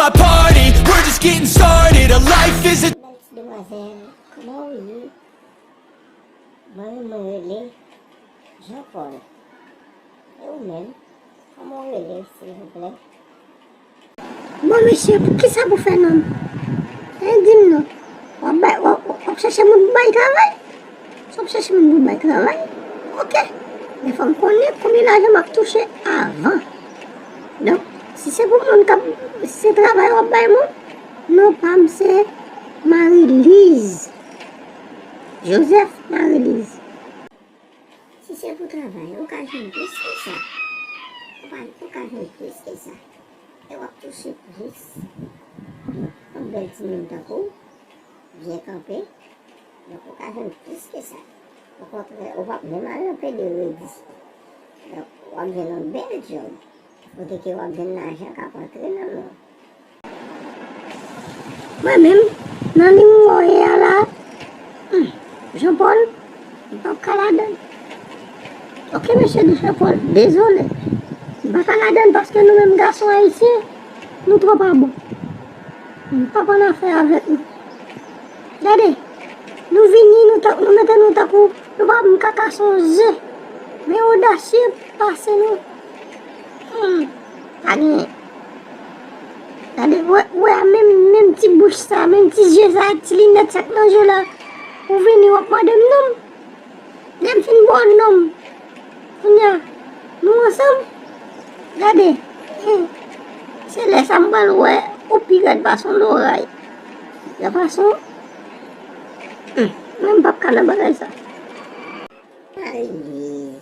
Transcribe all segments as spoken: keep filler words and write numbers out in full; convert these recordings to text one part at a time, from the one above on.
A party, we're just getting started. A life is a Bèl ti demwazèl, kòman w ye? Mwen, mwen rele Jean Paul. E ou menm? Kòman w rele, silvouplè? Bon, mesye, poukisa pou fè nonm? E di m non. W ap bay, w ap, w ap chèche moun pou bay travay? Si w ap chèche moun pou bay travay, oke. Men fò m konnen konbyen lajan m ap touche avan. Donk, si se pou moun k ap, si se travay w ap bay moun, non pa m se Marie Lise. Joseph Marie Lise. Si se pou travay, ou ka jwenn plis ke sa. Ou ka, ou ka jwenn plis ke sa. E w ap touche plis. Yon bèl timoun tankou w, byen kanpe. Donk, ou ka jwenn plis ke sa. Okontrè, ou p ap menm al nan P D redi. Donk, w ap jwenn yon bèl djòb. Kote ke w ap jwenn lajan k ap antre nan men w. Mwen menm, nan nimewo w ye a la, hmm, Jean Paul, m p ap ka ladann. Oke, mesye, di Jean Paul, dezole. M pa ka ladann paske nou menm gason ayisyen, nou twò pa bon. M p ap annafè avèk nou. Gade, nou vini, nou tan, nou mete nou tankou, nou pa menm ka kase yon ze. Men odasye pase nou. Hmm, pa genyen. Gade, wè, wè, menm, menm ti bouch sa, menm ti je sa, ti linèt sa k nan je w la. Ou vini, w ap mande m non m. Lè m fin ba w non m. Kounye a, nou ansanm. Gade, hmm, se lè sa m pral wè ou pi rèd pase yon loray. Yon fason, hmm, mwen m p ap ka nan bagay sa. Marie Lise,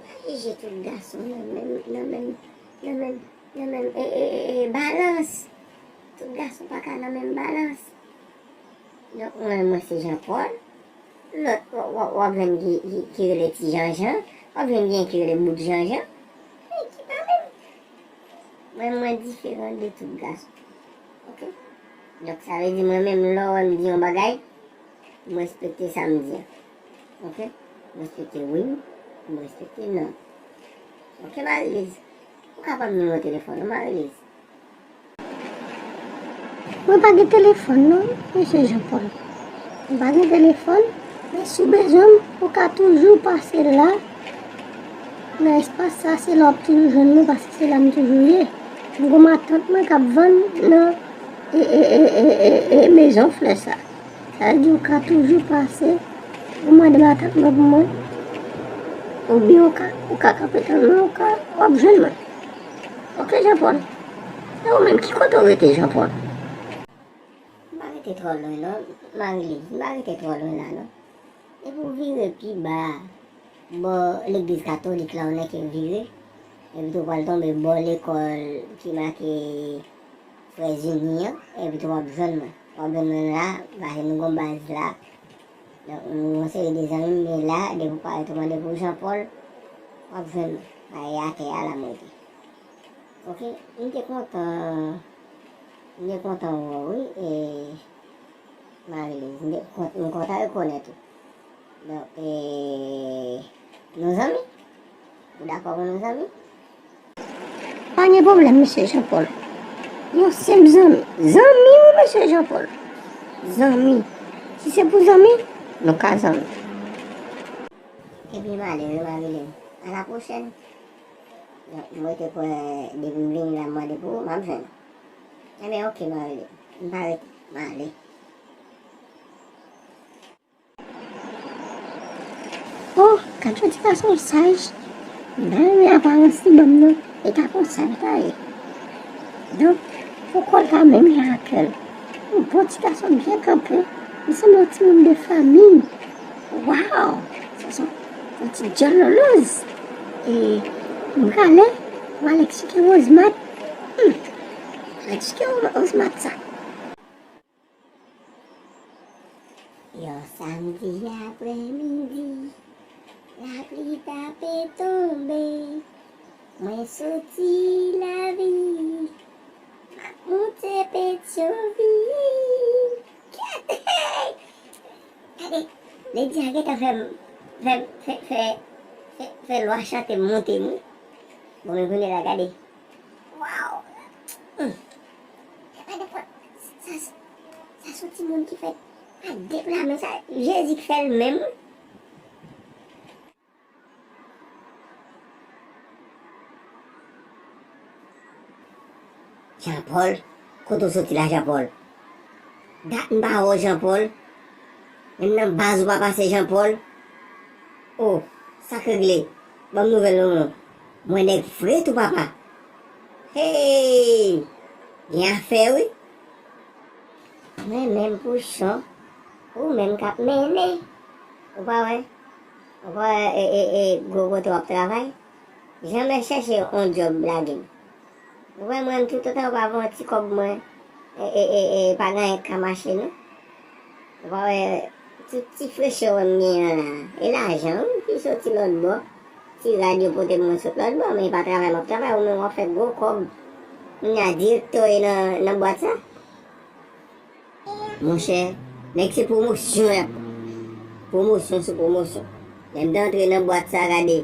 pa jije tout gason nan menm, nan menm, nan menm, nan menm, e, e, e, e, balans. Tout gason pa ka nan menm balans. Donk, mwen, mwen se Jean Paul. Lòt, w, w, w ap jwenn ki, ki, ki rele Ti Janjan. W ap jwenn gen ki rele Bout Janjan. Men ki pa menm. Mwen, mwen diferan de tout gason. Oke? Donk, sa vle di mwen menm, lè w wè m di yon bagay, m respekte sa m di an. Oke? M respekte wi m, m respekte non m. Oke, Marie Lise? Ou ka ban m nimewo telefòn ou, Marie Lise? Mwen pa gen telefòn non, mesye Jean Paul. Mwen pa gen telefòn, men si w bezwen m, ou ka toujou pase la. Nan espas sa, se la w ap toujou jwenn mwen, paske se la m toujou ye. M gon matant mwen k ap vann nan e, e, e, e, e, e mezon flè sa. Sa vle di ou ka toujou pase, ou mande matant mwen pou mwen. Oubyen ou ka, ou ka kanpe tann mwen, ou ka, w ap jwenn mwen. Oke, Jean Paul. E ou menm, ki kote w rete, Jean Paul? M pa rete twò lwen non, Marie Lise, m pa rete twò lwen la non. Depi w vire pi ba a, bò legliz katolik la, ou nèke vire, epi tou w pral tonbe bò lekòl ki make Frères Unis an, epi tou w ap jwenn mwen. W ap jwenn mwen la, paske nou gon baz la. Donk, nou gon seri de zanmi m, men la, depi w parèt ou mande pou Jean Paul, w ap jwenn mwen. Paske atè a la m rete. Oke, m te kontan, m te kontan wè w wi, e, Marie Lise, m te kont-, m kontan rekonèt ou. Donk, e, nou zanmi? Ou dakò pou nou zanmi? Pa gen pwoblèm, mesye Jean Paul. Yon senp zanmi. Zanmi wi, mesye Jean Paul. Zanmi. Si se pou zanmi, nou ka zanmi. Ebyen, m ale wi, Marie Lise. A la pwochèn. Donk, mwen te kwè depi m vini la, m mande pou ou, m ap jwenn ou. Ebyen, oke, Marie Lise. M pa rete. M ale. Oh, gad yon ti gason saj. M ta renmen aparans li ban m nan. E gason saj li ta ye. Donk, fò kò l ta menm jan ak kè l. Yon bon ti gason byen kanpe. Li sanble yon timoun de fanmi. Waw! Sa se yon ti djòl loloz. E m prale, m al eksplike Rosemat. Hmm. M al eksplike Rosemat sa. Yon samdi aprèmidi, lapli t ape tonbe. Mwen soti Lavil, m ap moute Petyonvil. Kèt! Gade, Lady a gentan fè m, fè, fè, fè, fè, fè lwa chante m monte m wi. Bon, men kounye la, gade. Waw! Hmm. Sa, sa se yon timoun ki fèt ak de pla men, sa Jezi k fè l menm. Jean Paul, kote w soti la, Jean Paul? Dat m pa wè w, Jean Paul. Menm nan baz ou pa pase, Jean Paul. O, sa k regle? Ban m nouvèl ou non. Mwen nèg fre tou, papa. Hey! Gen afè wi. Mwen menm pouchon, ou menm k ap mennen. Ou pa wè? Ou pa wè e, e, e, gwo kote w ap travay? Janmen chèche yon djòb lage m. Ou wè mwen toutotan ou pa voye yon ti kòb mwen, e, e, e, e, pa gen anyen k ka mache non. Ou pa wè tout ti frechè w wè m genyen an la. E lajan wi ki soti lòt bò. Ti rad yo pote pou mwen sot lòt bò, men e pa travay m ap travay, ou menm w ap fè gwo kòb. Kounya direktè w ye nan, nan bwat sa. Monchè, nèg se pwomosyon y ap. Pwomosyon sou pwomosyon. Lè m te antre nan bwat sa, gade,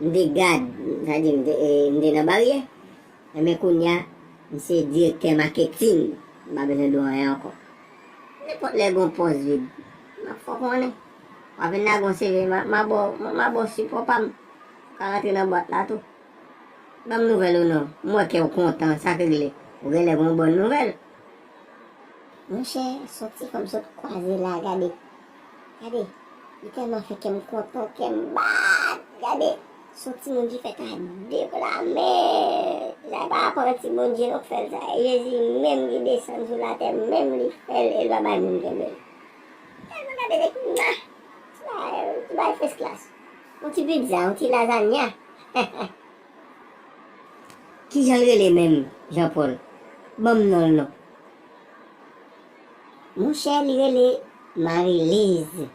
m te gad, sa di m te, e, m te nan baryè. Enben kounya, m se direktè maketin. M pa bezwen di w anyen ankò. Nenpòt lè gen yon pòs vid, m ap fè w konnen. W ap vin lage yon C V, m a, m a ba w, m a ba w sipò pa m. Ou ka rantre nan bwat la tou. Ban m nouvèl ou non. M wè kè w kontan, sa k regle? Ou genlè gen yon bòn nouvèl. Monchè, se yon ti fanm sot kwaze la, gade. Gade, li tèlman fè kè m kontan, kè m bat. Gade, se yon timoun ki fèt a de pla men. Sa pa apranti Bondye non k fè l sa. Jezi menm ki desann sou latè, menm li fè l, e l pa bay moun kenbe l. Tèlman gade nèg mwa. Ti bagay, ti bagay first class. Yon ti pizza, yon ti lazanya. Kijan l rele menm, Jean Paul? Ban m non l non. Monchè, li rele Marie Lise.